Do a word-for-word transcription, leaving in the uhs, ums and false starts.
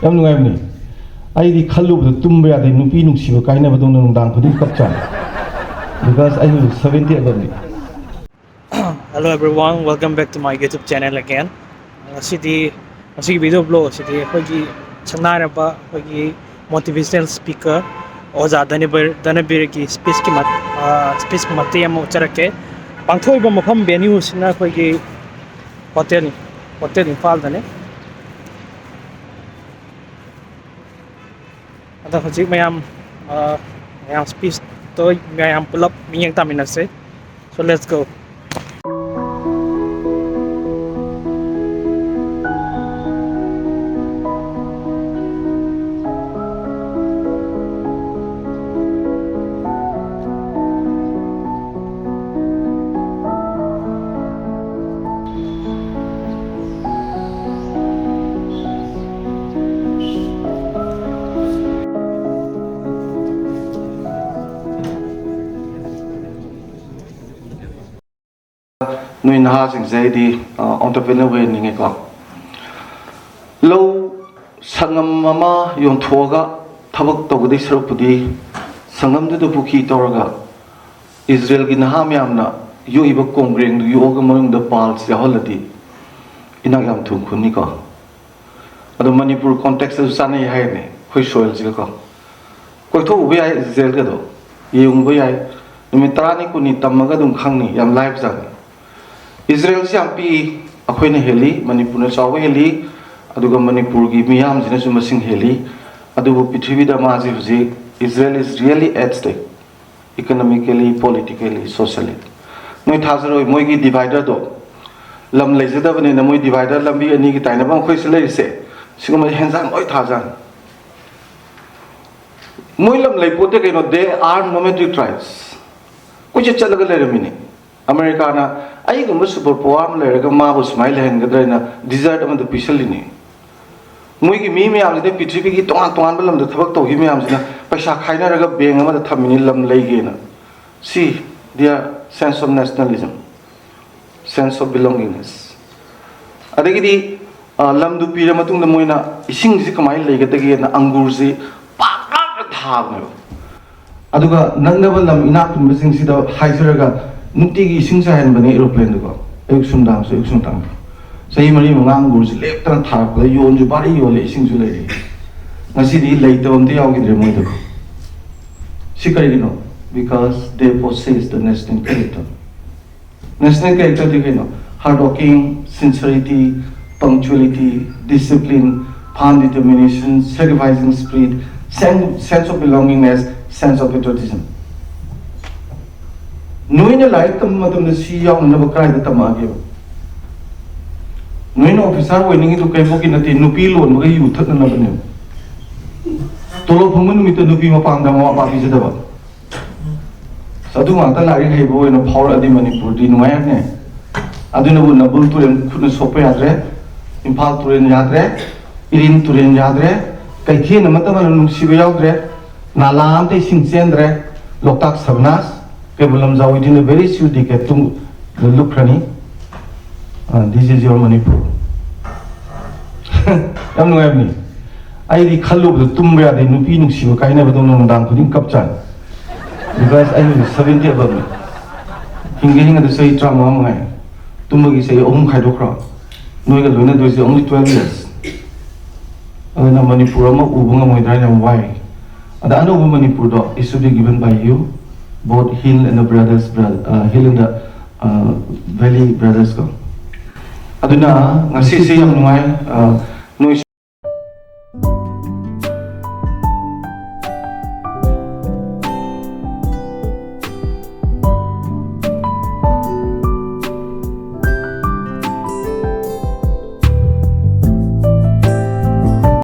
ꯌꯥꯝ ꯅꯨꯡꯉꯥꯏꯕꯅꯤ꯫ ꯑꯩꯗꯤ ꯈꯜꯂꯨꯕꯗ ꯇꯨꯝꯕ ꯌꯥꯗꯦ, ꯅꯨꯄꯤ ꯅꯨꯡꯁꯤꯕ ꯀꯥꯏꯅꯕꯗꯧꯅ ꯅꯨꯡꯗꯥꯡ ꯈꯨꯗꯤꯡ ꯀꯞꯆꯥꯅꯤ꯫ Because ꯑꯩꯁꯨ seventy ꯑꯕꯞꯅꯤ꯫ Hello everyone, welcome back to my YouTube channel again. ꯉꯁꯤꯗꯤ, ꯉꯁꯤꯒꯤ video blog ꯑꯁꯤꯗꯤ ꯑꯩꯈꯣꯏꯒꯤ ꯁꯛꯅꯥꯏꯔꯕ ꯑꯩꯈꯣꯏꯒꯤ motivational speaker ꯑꯣꯖꯥ ꯙꯅꯕꯤꯔ, ꯙꯅꯕꯤꯔꯒꯤ speechꯀꯤ ꯃꯠ-, ꯑ, speech ꯃꯇꯦꯛ ꯑꯃ ꯎꯠꯆꯔꯛꯀꯦ꯫ ꯄꯥꯡꯊꯣꯛꯏꯕ ꯃꯐꯝ venue ꯁꯤꯅ ꯑꯩꯈꯣꯏꯒꯤ hotel, hotel ꯏꯝꯐꯥꯜꯗꯅꯦ꯫ ꯑꯗꯣ ꯍꯧꯖꯤꯛ ꯃꯌꯥꯝ, ꯑ, ꯃꯌꯥꯝ speechꯇꯣ ꯃꯌꯥꯝ ꯄꯨꯂꯞ ꯃꯤꯠꯌꯦꯡ ꯇꯥꯃꯤꯟꯅꯁꯦ꯫ So let's go. ꯅꯣꯏ ꯅꯍꯥꯁꯤꯡꯁꯦ ꯑꯩꯗꯤ, ꯑ, entrepreneur ꯑꯣꯏꯍꯟꯅꯤꯡꯉꯦꯀꯣ꯫ ꯂꯧ ꯁꯪꯉꯝ ꯑꯃ ꯌꯣꯟꯊꯣꯛꯑꯒ ꯊꯕꯛ ꯇꯧꯒꯗꯣꯏ ꯁꯔꯨꯛꯄꯨꯗꯤ, ꯁꯪꯉꯝꯗꯨꯗ ꯄꯨꯈ꯭ꯔꯤ ꯇꯧꯔꯒ ꯏꯖꯔꯦꯜꯒꯤ ꯅꯍꯥ ꯃꯌꯥꯝꯅ ꯌꯣꯛꯏꯕ ꯀꯣꯡꯒ꯭ꯔꯦꯡꯗꯨ ꯌꯣꯛꯑꯒ ꯃꯅꯨꯡꯗ pearls ꯌꯥꯎꯍꯜꯂꯗꯤ ꯏꯅꯥꯛ ꯌꯥꯝ ꯊꯨꯅ ꯈꯨꯟꯅꯤꯀꯣ꯫ ꯑꯗꯣ ꯃꯅꯤꯄꯨꯔ contextꯇꯁꯨ ꯆꯥꯅꯩ ꯍꯥꯏꯅꯦ, ꯑꯩꯈꯣꯏ soilꯁꯤꯒꯀꯣ꯫ ꯀꯣꯏꯊꯣꯛꯎꯕ ꯌꯥꯏ ꯏꯖꯔꯦꯜꯒꯗꯣ, ꯌꯦꯡꯉꯨꯕ ꯌꯥꯏ꯫ ꯅꯨꯃꯤꯠ ꯇꯔꯥꯅꯤ ꯀꯨꯟꯅꯤ ꯇꯝꯃꯒ ꯑꯗꯨꯝ ꯈꯪꯅꯤ, ꯌꯥꯝ ꯂꯥꯏꯕꯖꯥꯠꯅꯤ꯫ ꯏꯖꯔꯦꯜꯁꯤ ꯌꯥꯝ ꯄꯤꯛꯏ, ꯑꯩꯈꯣꯏꯅ ꯍꯦꯜꯂꯤ, ꯃꯅꯤꯄꯨꯔꯅ ꯆꯥꯎꯕ ꯍꯦꯜꯂꯤ, ꯑꯗꯨꯒ ꯃꯅꯤꯄꯨꯔꯒꯤ ꯃꯤꯌꯥꯝꯁꯤꯅꯁꯨ ꯃꯁꯤꯡ ꯍꯦꯜꯂꯤ꯫ ꯑꯗꯨꯕꯨ ꯄ꯭ꯔꯤꯊꯤꯕꯤꯗ ꯃꯥꯁꯤ ꯍꯧꯖꯤꯛ, Israel is really at stake, economically, politically, socially. ꯅꯣꯏ ꯊꯥꯖꯔꯣꯏ, ꯃꯣꯏꯒꯤ dividerꯗꯣ, ꯂꯝ ꯂꯩꯖꯗꯕꯅꯤꯅ ꯃꯣꯏ divider ꯂꯝꯕꯤ ꯑꯅꯤꯒꯤ ꯇꯥꯏꯅꯕ ꯑꯩꯈꯣꯏꯁꯤ ꯂꯩꯔꯤꯁꯦ, ꯁꯤꯒꯨꯝꯕ ꯍꯦꯟꯖꯥꯡ ꯂꯣꯏ ꯊꯥꯖꯥꯅꯤ꯫ ꯃꯣꯏ ꯂꯝ ꯂꯩ ꯄꯣꯠꯇꯦ ꯀꯩꯅꯣ, they are nomadic tribes꯫ ꯀꯣꯏꯆꯠ ꯆꯠꯂꯒ ꯂꯩꯔꯝꯃꯤꯅꯦ꯫ ꯑꯃꯦꯔꯤꯀꯥꯅ ꯑꯩꯒꯨꯝꯕ super power ꯑꯃ ꯂꯩꯔꯒ ꯃꯥꯕꯨ ꯁꯨꯃꯥꯏꯅ ꯂꯩꯍꯟꯒꯗ꯭ꯔꯥ ꯍꯥꯏꯅ desert ꯑꯃꯗ ꯄꯤꯁꯜꯂꯤꯅꯦ꯫ ꯃꯣꯏꯒꯤ ꯃꯤ ꯃꯌꯥꯝꯁꯤꯅ ꯄ꯭ꯔꯤꯊꯤꯕꯤꯒꯤ ꯇꯣꯉꯥꯟ ꯇꯣꯉꯥꯟꯕ ꯂꯝꯗ ꯊꯕꯛ ꯇꯧꯈꯤꯕ ꯃꯌꯥꯝꯁꯤꯅ ꯄꯩꯁꯥ ꯈꯥꯏꯅꯔꯒ bank ꯑꯃꯗ ꯊꯝꯃꯤꯅꯤ, ꯂꯝ ꯂꯩꯒꯦꯅ꯫ See, their sense of nationalism, sense of belongingness꯫ ꯑꯗꯒꯤꯗꯤ ꯑ, ꯂꯝꯗꯨ ꯄꯤꯔ ꯃꯇꯨꯡꯗ ꯃꯣꯏꯅ ꯏꯁꯤꯡꯁꯤ ꯀꯃꯥꯏꯅ ꯂꯩꯒꯗꯒꯦꯅ ꯑꯪꯒꯨꯔꯁꯤ ꯄꯥꯛ ꯂꯥꯞꯅ ꯊꯥꯕꯅꯦꯕ꯫ ꯑꯗꯨꯒ ꯅꯛꯅꯕ ꯂꯝ ꯏꯅꯥꯛ ꯈꯨꯟꯕꯁꯤꯡꯁꯤꯗ ꯍꯥꯏꯖꯔꯒ ꯅꯨꯡꯇꯤꯒꯤ ꯏꯁꯤꯡ ꯆꯥꯏꯍꯟꯕꯅꯦ ꯑꯦꯔꯣꯄ꯭ꯂꯦꯟꯗꯨꯀꯣ, ꯑꯌꯨꯛ ꯁꯨꯝꯗꯥꯡꯁꯨ ꯑꯌꯨꯛ ꯁꯨꯝꯗꯥꯡ꯫ ꯆꯍꯤ ꯃꯔꯤ ꯃꯉꯥ ꯑꯪꯒꯨꯔꯁꯤ ꯂꯦꯞꯇꯅ ꯊꯥꯔꯛꯄꯗ ꯌꯣꯟꯁꯨ ꯚꯥꯔꯤ ꯌꯣꯜꯂꯦ, ꯏꯁꯤꯡꯁꯨ ꯂꯩꯔꯦ꯫ ꯉꯁꯤꯗꯤ ꯂꯩꯇꯕ ꯑꯝꯇ ꯌꯥꯎꯈꯤꯗ꯭ꯔꯦ ꯃꯣꯏꯗꯀꯣ꯫ ꯁꯤ ꯀꯔꯤꯒꯤꯅꯣ? Because they possess the national character. National character ꯗꯤ ꯀꯩꯅꯣ? Hard working, sincerity, punctuality, discipline, firm determination, sacrificing spirit, sen- sense of belongingness, sense of patriotism. ꯅꯣꯏꯅ ꯂꯥꯏꯔꯤꯛ ꯇꯝꯕ ꯃꯇꯝꯗ ꯁꯤ ꯌꯥꯎꯅꯅꯕ ꯀꯗꯥꯏꯗ ꯇꯝꯃꯛꯑꯒꯦꯕ? ꯅꯣꯏꯅ ꯑꯣꯐꯤꯁꯥꯔ ꯑꯣꯏꯅꯤꯡꯉꯤꯗꯨ ꯀꯩꯕꯣꯛꯀꯤ ꯅꯠꯇꯦ, ꯅꯨꯄꯤ ꯂꯣꯟꯕꯒ ꯌꯨ ꯊꯛꯅꯅꯕꯅꯦꯕ꯫ ꯇꯣꯂꯣꯞ ꯐꯪꯕ ꯅꯨꯃꯤꯠꯇ ꯅꯨꯄꯤ ꯃꯄꯥꯝꯗ ꯃꯃꯥ ꯃꯄꯥ ꯄꯤꯖꯗꯕ꯫ ꯑꯗꯨ ꯉꯥꯛꯇ ꯂꯥꯏꯔꯤꯛ ꯍꯩꯕ ꯑꯣꯏꯅ ꯐꯥꯎꯔꯛꯑꯗꯤ ꯃꯅꯤꯄꯨꯔꯗꯤ ꯅꯨꯡꯉꯥꯏꯔꯅꯦ꯫ ꯑꯗꯨꯅꯕꯨ ꯅꯝꯕꯨꯜ ꯇꯨꯔꯦꯜ ꯈꯨꯠꯅ ꯁꯣꯛꯄ ꯌꯥꯗ꯭ꯔꯦ, ꯏꯝꯐꯥꯜ ꯇꯨꯔꯦꯜ ꯌꯥꯗ꯭ꯔꯦ, ꯏꯔꯤꯜ ꯇꯨꯔꯦꯜ ꯌꯥꯗ꯭ꯔꯦ, ꯀꯩꯊꯦꯜ ꯑꯃꯠꯇ ꯃꯅꯝ ꯅꯨꯡꯁꯤꯕ ꯌꯥꯎꯗ꯭ꯔꯦ, ꯅꯥꯂꯥ ꯑꯝꯇ ꯏꯁꯤꯡ ꯆꯦꯟꯗ꯭ꯔꯦ, ꯂꯣꯛꯇꯥꯛ ꯁꯕꯅꯥꯁ, Keibul Lamjao, within a very short decade ꯇꯨꯡ ꯂꯨꯞꯈ꯭ꯔꯅꯤ꯫ ꯑ, this is your Manipur. ꯌꯥꯝ ꯅꯨꯡꯉꯥꯏꯕꯅꯤ꯫ ꯑꯩꯗꯤ ꯈꯜꯂꯨꯕꯗ ꯇꯨꯝꯕ ꯌꯥꯗꯦ, ꯅꯨꯄꯤ ꯅꯨꯡꯁꯤꯕ ꯀꯥꯏꯅꯕꯗꯧꯅ ꯅꯨꯡꯗꯥꯡ ꯈꯨꯗꯤꯡ ꯀꯞꯆꯥꯅꯤ꯫ Because ꯑꯩ ꯍꯧꯖꯤꯛ seventy above ꯅꯤ꯫ ꯍꯤꯡꯒꯦ ꯍꯤꯡꯒꯗ ꯆꯍꯤ ꯇꯔꯥꯃꯉꯥ ꯃꯉꯥꯏ꯫ ꯇꯨꯝꯕꯒꯤ ꯆꯍꯤ ꯑꯍꯨꯝ ꯈꯥꯏꯗꯣꯛꯈ꯭ꯔꯣ꯫ ꯅꯣꯏꯒ ꯂꯣꯏꯅꯗꯣꯏꯁꯦ only twelve years꯫ ꯑꯗꯨꯅ ꯃꯅꯤꯄꯨꯔ ꯑꯃ ꯎꯕ ꯉꯝꯃꯣꯏꯗ꯭ꯔꯥ ꯌꯥꯝ ꯋꯥꯏ꯫ ꯑꯗ ꯑꯅꯧꯕ ꯃꯅꯤꯄꯨꯔꯗꯣ is to be given by you, both Hill and the brothers, brother, uh, Hill and the, uh, Valley brothers ꯀꯣ꯫ ꯑꯗꯨꯅ ꯉꯁꯤꯁꯦ ꯌꯥꯝ ꯅꯨꯡꯉꯥꯏ꯫ ꯑ, ꯅꯣꯏ